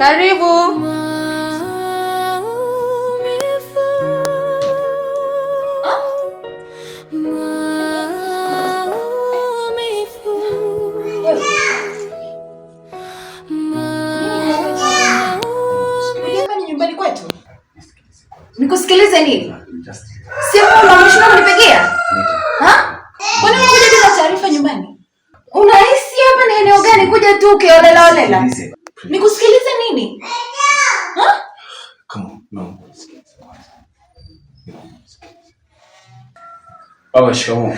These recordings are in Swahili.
Karibu. Nyumbani kwetu? Nikusikilize nini? Simu unamshindwa kunipigia? Ha? Kwa nini unakuja bila taarifa nyumbani? Unahisi hapa ni eneo gani kuja tu ukiolela olela? Nikusikilize nini? Ha? Come on, no. Baba, shikamoo.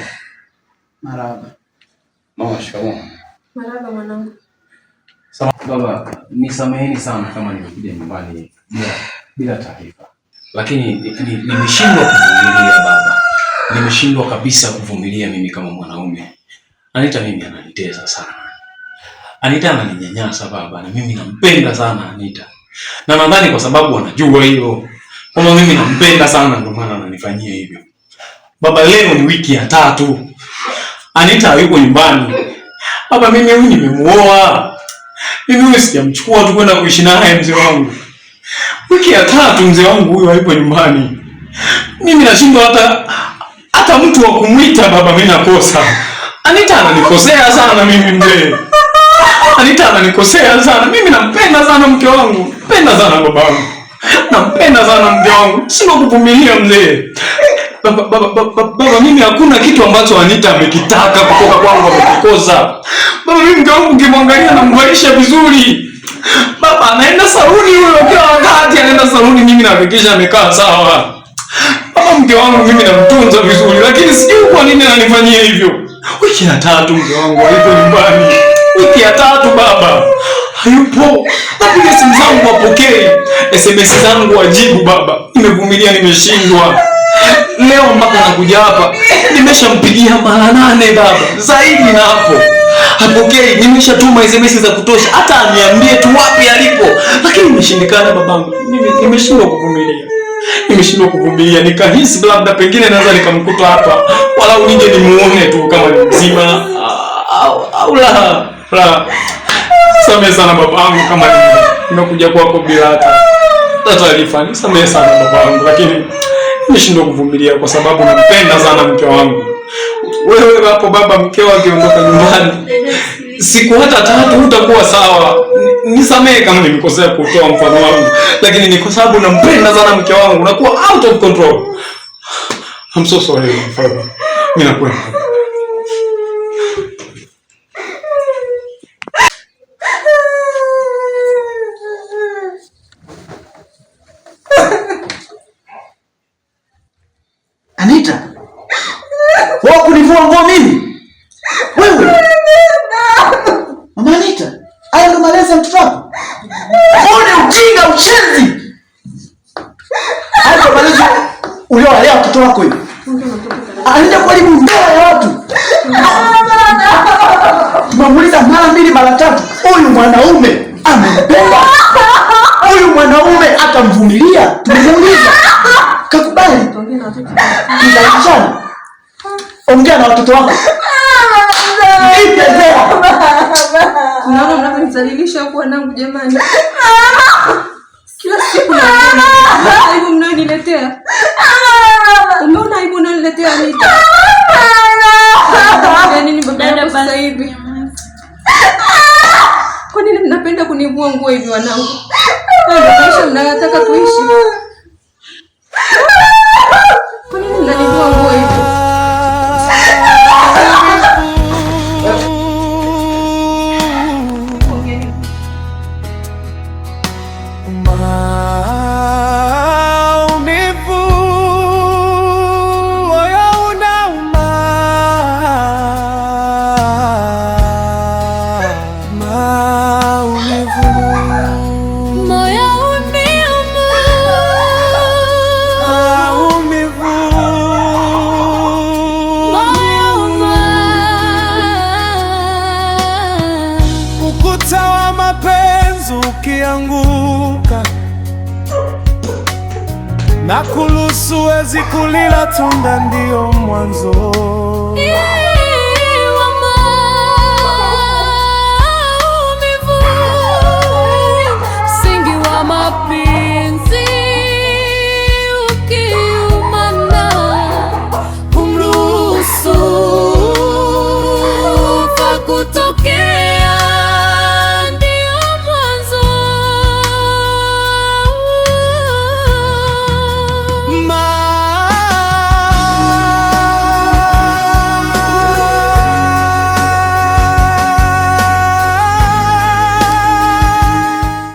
Marhaba. Mama, shikamoo. Marhaba mwanangu. Baba, nisameheni sana kama nimekuja nyumbani bila taarifa. Lakini nimeshindwa kuvumilia baba. Nimeshindwa kabisa kuvumilia mimi kama mwanaume. Anita mimi ananitesa sana. Anita ananinyanyasa baba, na mimi nampenda sana Anita. Na nadhani kwa sababu anajua hilo kwamba mimi nampenda sana ndio maana ananifanyia hivyo. Baba, leo ni wiki ya 3. Anita hayuko nyumbani. Baba, mimi huyu nimemuoa. Mimi huyu sijamchukua tu kwenda kuishi naye mzee wangu. Wiki ya 3 mzee wangu huyu hayupo nyumbani. Mimi nashindwa hata mtu wa kumuita baba, mimi nakosa. Anita ananikosea sana mimi mzee. Anita ananikosea sana. Mimi nampenda sana mke wangu. Nampenda sana babangu. Nampenda sana mke wangu. Sina kuvumilia mzee. Baba, mimi hakuna kitu ambacho Anita amekitaka kutoka kwangu amekikosa. Baba, mimi mke wangu ukimwangalia namvalisha vizuri. Baba anaenda saluni huyo kila wakati anaenda saluni, mimi nahakikisha amekaa sawa. Baba, mke wangu mimi namtunza vizuri, lakini sijui kwa nini ananifanyia hivyo. Wiki ya 3 mke wangu hayupo nyumbani. Wiki ya 3 baba hayupo. Napiga simu zangu hapokei, SMS zangu ajibu baba. Nimevumilia, nimeshindwa. Leo mpaka nakuja hapa nimeshampigia mara 8 baba, zaidi na hapo hapokei. Nimeshatuma SMS za kutosha hata aniambie tu wapi alipo, lakini nimeshindikana babangu. Mimi nimeshindwa kuvumilia. Nimeshindwa kuvumilia, nikahisi labda pengine naweza nikamkuta hapa, walau nije nimuone tu kama ni mzima au la. La. Samehe sana babangu kama nimekuja kwako bila hata taarifa. Nisamehe sana babangu, lakini nimeshindwa kuvumilia kwa sababu nampenda sana mke wangu. Wewe hapo baba, mkeo akiondoka nyumbani siku hata 3 utakuwa sawa. Nisamehe kama nimekosea kutoa mfano wangu, lakini ni kwa sababu nampenda sana mke wangu, nakuwa out of control. I'm so sorry father. Mimi nakwenda. Anita, wewe kunivua nguo mimi? Wewe? Mama Anita, haya ndo malezi ya mtoto wako? Huu ni ujinga, ushenzi. Haya ndo malezi uliowalea watoto wako hivi. Anita kuharibu ndoa ya watu. Tumemuuliza mara 2 mara 3, huyu mwanaume amempenda? Huyu mwanaume atamvumilia? Tumemuuliza. Kakubali. Mzalishana. Ongea na watoto wako. Unaona mnavyonizalilisha huku wanangu jamani. Kila siku naona aibu mnayoniletea. Umeona aibu mnayoniletea Anita? Ya nini baba yako sasa hivi? Kwa nini mnapenda kunivua nguo hivi wanangu? Hayo ndio maisha mnayotaka tuishi. Kwa nini mnanivua nguo hivi? Na kulusu wezi kulila tunda ndio mwanzo.